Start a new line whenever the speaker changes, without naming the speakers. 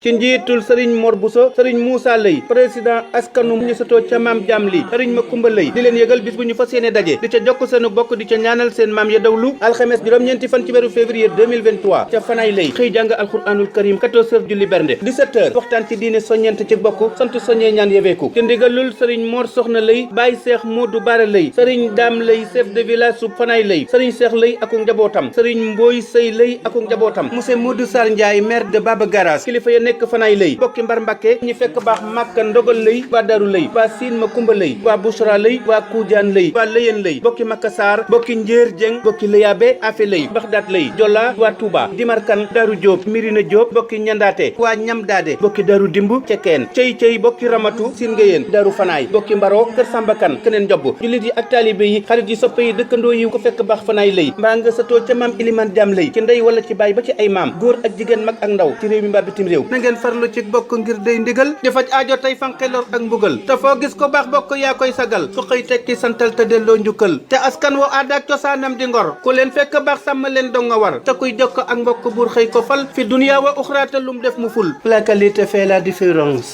ci njiitul sëriñ Mor Bousso sëriñ Moussa Lay président askanu ñu sotoo ca maam Jaam Li sëriñ Makumba Lay di leen yëgal bis bu ñu fas yéene daje di ca jokk seenu bokk di ca ñaanal seen maam ya dawlu alxames juróom-ñeenti fan ci weeru février 2023 ca Fanaay Lay xëy jàng alxuraanul karim 14h julli bernde 17h waxtaan ci diine soññent ci bokk sant soññee ñaan yeweeku ci ndigalul sëriñ Mor Soxna Lay Baye Cheikh Modou Bara Lay sëriñ Dame Lay chef de village su Fanaay Lay sëriñ Cheikh Lay akuk njabootam sëriñ Mboy Sey Lay akuk njabootam monsieur Modou Sarr Ndiaye maire de Baba Garage kilifa ya nekk Fanaay Lay bokki mbar Mbàkke ñi fekk baax Màkka Ndogal Lay waa Daru Lay waa Siin Makumba Lay waa Bouchra Lay waa Kuujaan Lay waa Lëyeen Lay bokki Makka Saar bokki Njéer Jeng bokki Lëyaabe Afe Lay Baxdaat Lay Jola waa Touba Dimarkan Daru Jóob Mirina Jóob bokki Ñandaate waa Ñam Daade bokki Daru Dimb Cekeen cey bokki Ramatu Siin Ngéyeen Daru Fanaay bokki Mbaro Kër Sambakan keneen njobb jullit yi ak taalibe yi xarit yi soppe yi dëkkandoo yi ko fekk baax Fanaay Lay mbaa nga satoo ca maam Iliman Jaam Lay ci ndey wala ci baay ba ci ay maam góor ak jigéen mag ak ndaw ci réew mi mbaa bitim réew na ngeen farlu ci bokk ngir day ndigal di faj aajo tey fanqe lor ak mbugal te foo gis ko baax bokk yaa koy sagal su xëy tekki santal te delloo njukkal te askan woo aada ak cosaanam di ngor ku leen fekk baax sàmm leen dong nga war te kuy jokk ak mbokk buur xëy ko fal fi duniya wa uxra te lum def mu ful la qualité fait la différence.